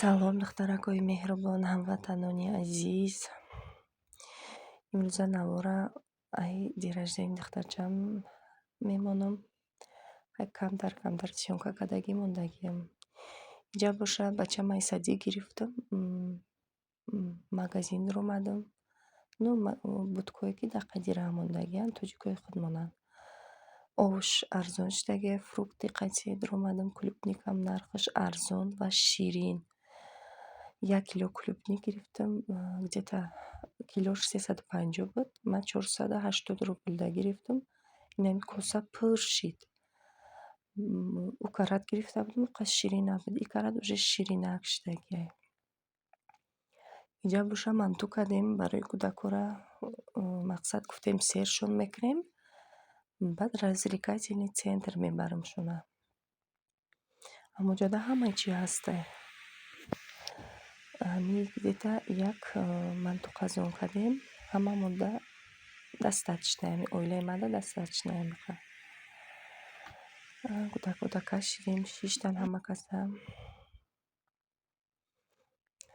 Салом, духтаракҳои меҳрубон, ҳамватанони азиз. Имрӯза навора ай день рождения духтарчам мемонам. Ай камтар камтар съёмка кардагӣ мондагиам. Инҷа боша, бачам ай садик гирифтам, магазин омадам. Ну, будкое ки дар қади раҳ мондагианд, тоҷикои худмонанд. Овош арзон шудагия, фрукты қатӣ омадам, клубникам нархаш арзон ва ширин. 1 кило клубник гирифтам, где-то килош 350 буд, ман 480 рублда гирифтам. Инами коса пур шид. Ӯ карат гирифта будам, он қадр ширин набуд. И карат уже ширинак шудагиай. Инҷа боша, манту кардем барои кӯдакора, мақсад гуфтем, сершон мекунем, баъд развлекательный центр мебарамшона. Ҳамонҷода ҳамаи чи ҳастай. Ҳамин где-то як манту қазон кардем, ҳамамонда достаточно, ҳамин оилаи манда достаточно ҳамиқа. Кӯдакода кашидем, шиштан ҳама каса.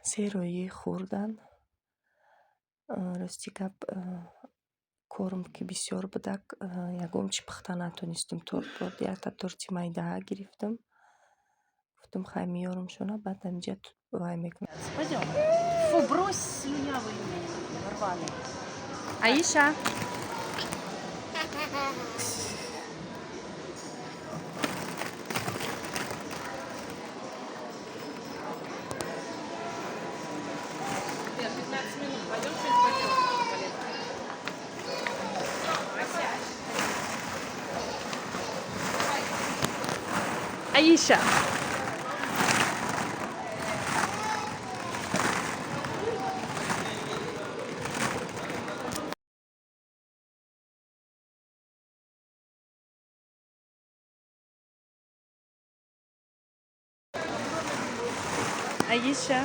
Сероӣ хӯрдан. Рости гап, корм ки бисёр будак, ягон чи пухта натонистум. Торт торт якта торти майдаҳа гирифтам. Гуфтам, хай, меёрам-шона, баъд ҳаминҷа вай мекунам. Пойдем. Фу, брось, слюнявый рваный. Аиша. Лер, 15 минут. Пойдем что-нибудь поделаем полезное. Ася. Аиша. Аиша.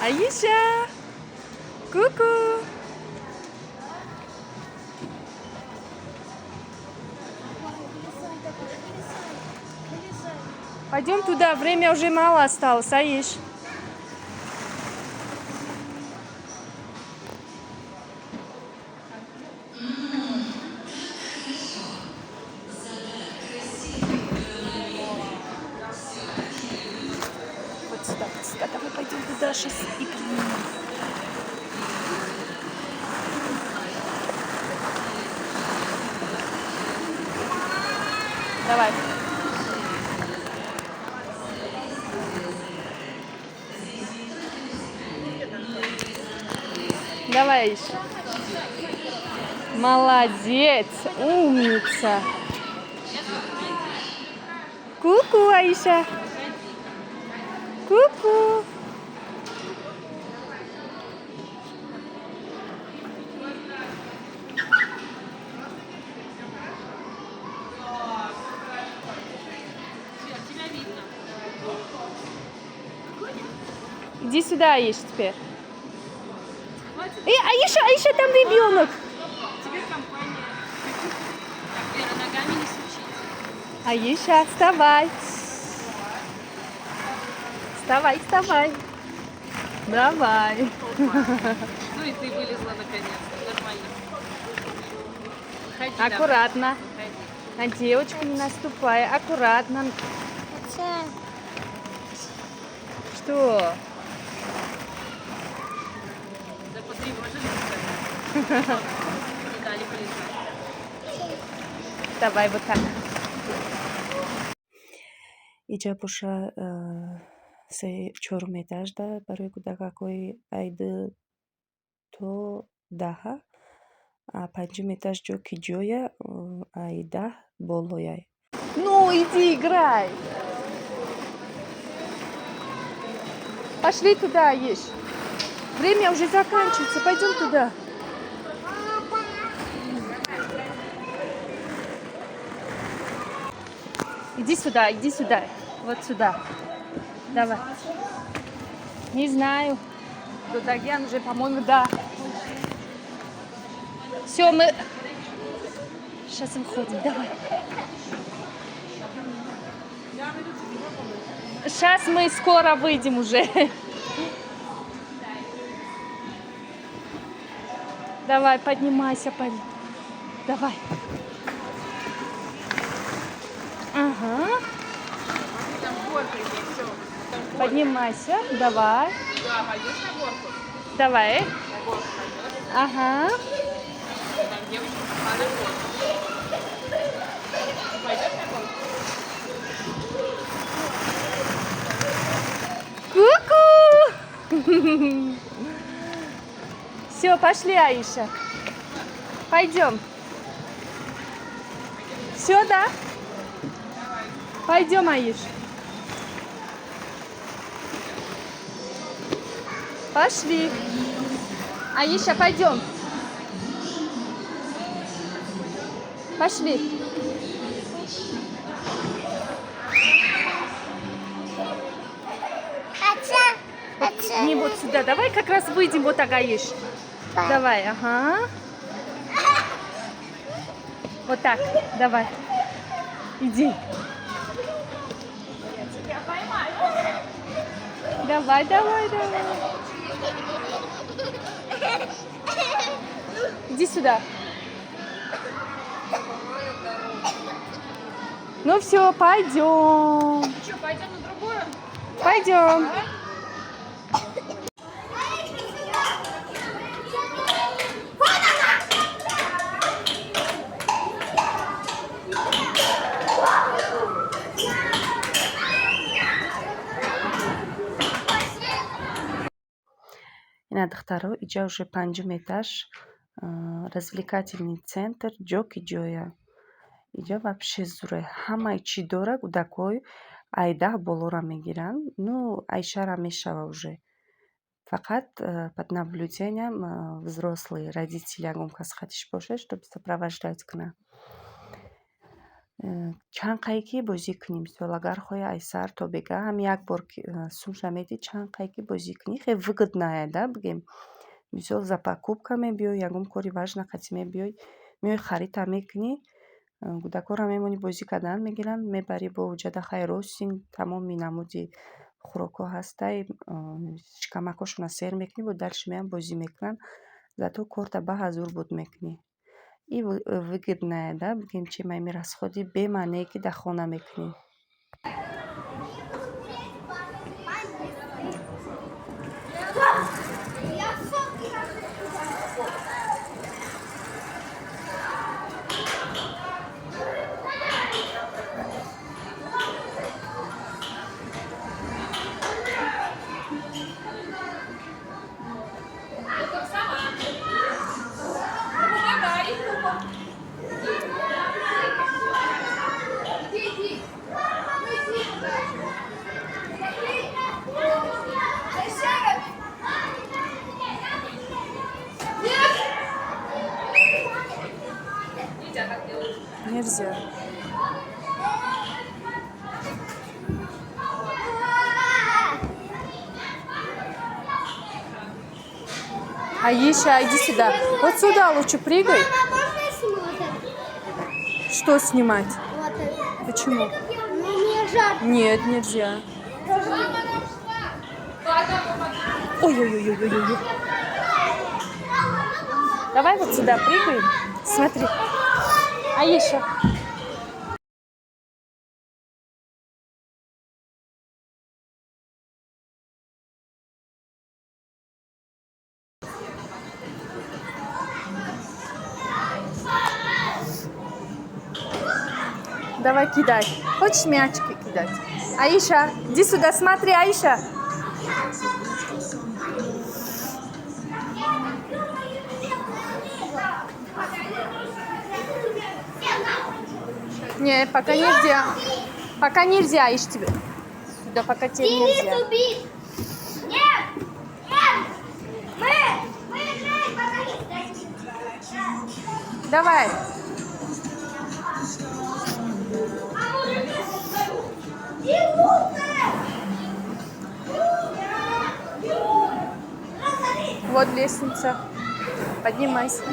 Аиша. Ку-ку. Пойдем туда, время уже мало осталось, Аиш. Вот сюда, вот сюда. Давай пойдем туда сейчас и примем. Давай. Давай, Аиш. Молодец, умница. Ку-ку, Аиша. Ку-ку. Лер, тебя видно. Иди сюда, Аиш, теперь. Хватит. Эй, Аиша, Аиша, там ребенок. Тебе компания. Так, Лера, ногами не сучить. Аиша, вставай. Вставай, вставай. Давай. Опа. Ну и ты вылезла наконец-то. Нормально. Выходи, давай. Аккуратно. Выходи. На девочку не наступай. Аккуратно. Что? Да потревожили. Не дали полежать. Давай вот так. Иҷа боша, се чорум этажда барои кӯдакакҳои ай 2 то 10-а, а панҷум этаж ҷо ки ҷоя, ай 10 болояй. Ну, иди играй. Пошли туда, Аиш. Время уже заканчивается. Пойдем туда. Иди сюда, иди сюда. Вот сюда. Давай. Не знаю. Додагян уже, по-моему, да. Все, мы сейчас выходим. Давай. Сейчас мы скоро выйдем уже. Давай, поднимайся, парень. Давай. Ага. Там горка есть, все. Там горка. Поднимайся, давай. Да, пойдешь на горку? Давай. На горку пойдешь? Ага. Там девочка пошла на горку. Пойдешь на горку? Ку-ку! Все, пошли, Аиша. Пойдем. Все, да? Пойдем, Аиш. Пошли. Аиша, пойдем. Пошли. Не вот сюда. Давай как раз выйдем вот так, Аиш. Давай, ага. Вот так, давай. Иди. Давай, давай, давай. Иди сюда. Ну все, пойдем. Что, пойдем на другую? Пойдем. Ина, духтаро, иҷа уже панҷум этаж, развлекательный центр, ҷо ки ҷоя. Иҷа вообще зуре, ҳамаи чӣ дора. Кӯдакҳои ай 10 болора мегиранд. Ну, айшара мешава уже. Фақат под наблюдением взрослый родитель, ягон кас хатиш бошад, чтобы сопровождать кунад. Чанд қае ки бозӣ кунӣ, мисол, агар хоҳӣ ай саҳар то бегаҳ, ҳам як бор сумша медиҳӣ, чанд қае ки бозӣ кунӣ, хеле выгодная, да, бигем. Мисол, за покупка мебиёй, ягон кори важна қатӣ мебиёй, меои, харита мекунӣ, кӯдакҳоро мемонӣ, бозӣ кардан мегиранд, мебарӣ бо уҷада. Хай, ростинг, тамоми намуди хӯрокҳо ҳастай, шикамакҳошонро сер мекунӣ, бо дальше меоянд, бозӣ мекунанд. Зато корта ба ҳазур буд мекунӣ. И выгодная, да, бигем, чем ами расходи бемаънее, ки дар хона мекунӣ. Только сама. Ну, давай. Иди, иди. Ну, иди. Нет! Нельзя так делать. Нельзя. Аиша, иди сюда. Вот сюда лучше прыгай. Мама, можно я сниму вот это? Что снимать? Вот это. Почему? Ну, мне жарко. Нет, нельзя. Ой-ой-ой-ой-ой. Давай вот сюда прыгаем. Смотри. Аиша. Давай кидай. Хочешь мячики кидать? Аиша, иди сюда, смотри, Аиша. Не, пока нельзя. Пока нельзя, Аиш, тебе. Сюда пока тебе Денис нельзя. убит. Нет! Нет! Мы играем, пока не Давай. А может, я Димута! Вот лестница. Поднимайся.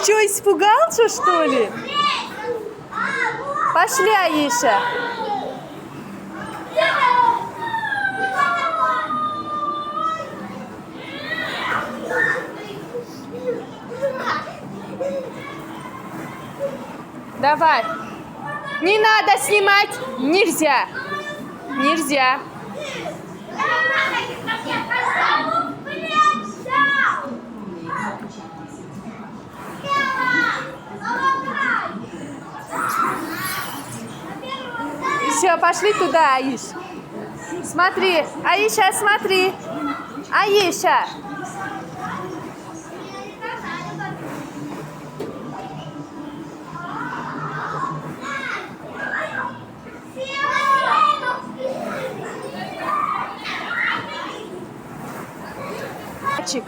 Что, испугался, что ли? Пошли, Аиша. Давай. Не надо снимать. Нельзя. Нельзя. Все, пошли туда, Аиш. Смотри, Аиша, смотри. Аиша. Чик.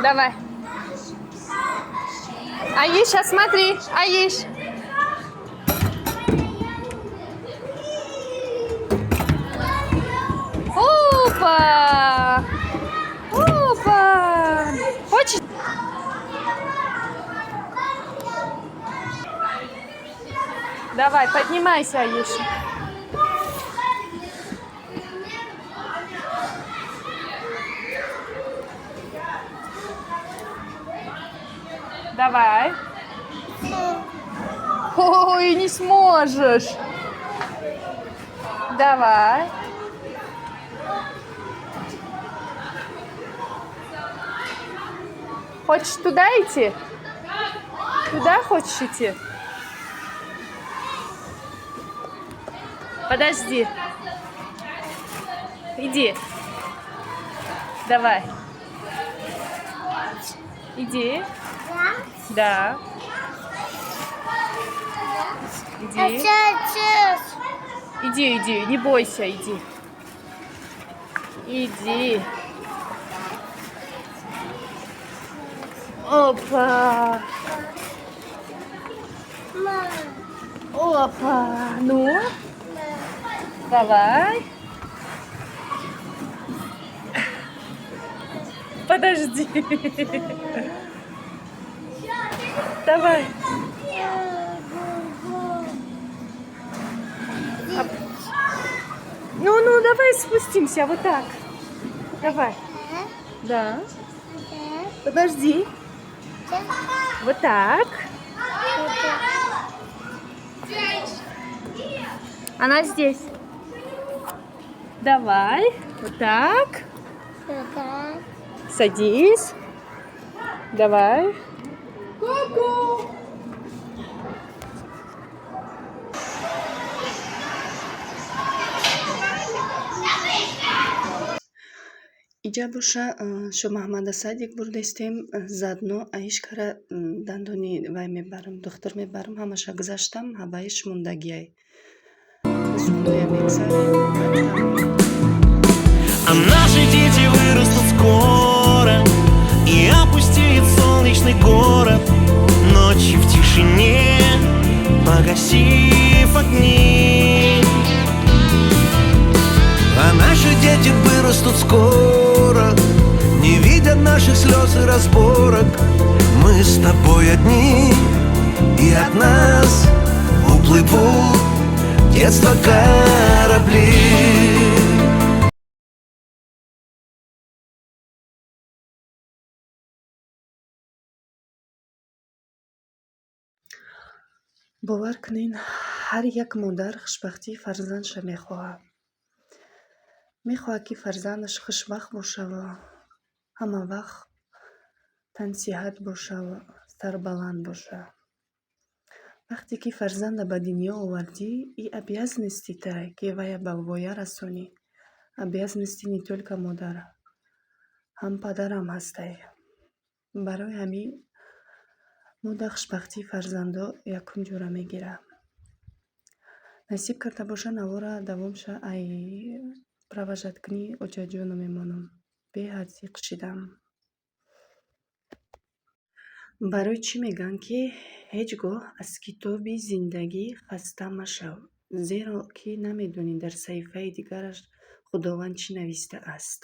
Давай. Аиша, смотри. Аиш. Опа! Опа! Хочешь? Давай, поднимайся, Аиша. Давай. Ой, не сможешь. Давай. Хочешь туда идти? Туда хочешь идти? Подожди. Иди. Давай. Иди. Да. Иди. Иди, иди, не бойся, иди. Иди. Опа. Опа. Ну? Давай. Подожди. Давай. Ну, давай спустимся вот так. Давай. Да. Подожди. Вот так. Она здесь. Давай. Вот так. Садись. Давай. Ку-ку. Иҷа боша, Шоҳмаҳмада садик бурдестем, заодно Аишкара дандони вай мебарам, духтур мебарам, ҳамаша гузаштам, ҳаваиш мондагиай. Зубноя мегзарем, баъд тамом. А наши дети вырастут скоро и опустеет солнечный город. Ночи в тишине, погасив огни. А наши дети вырастут скоро, не видят наших слез и разборок. Мы с тобой одни, и от нас уплывут детство корабли. Бовар кунед, ҳар як модар хушбахтии фарзандша мехоҳад. Мехоҳад, ки фарзандаш хушбахт бошаву ҳама вақт тансиҳат бошаву сарбаланд боша. Вақте ки фарзанда ба дунё овардӣ, и обязанности тай, ки вая ба воя расонӣ. Обязанности не только модара, ҳам падарам ҳастай. Барои ҳамин модар хушбахтии фарзандо якум ҷора мегирад. Насиб карда боша, навора давомша ай провожать кунӣ очаҷоно мемонам. Беҳад зиқ шидам. Барои чӣ мегӯянд, ки ҳеҷ гоҳ аз китоби зиндагӣ хаста машав, зеро ки намедонӣ дар саҳифаи дигараш Худованд чӣ навистааст.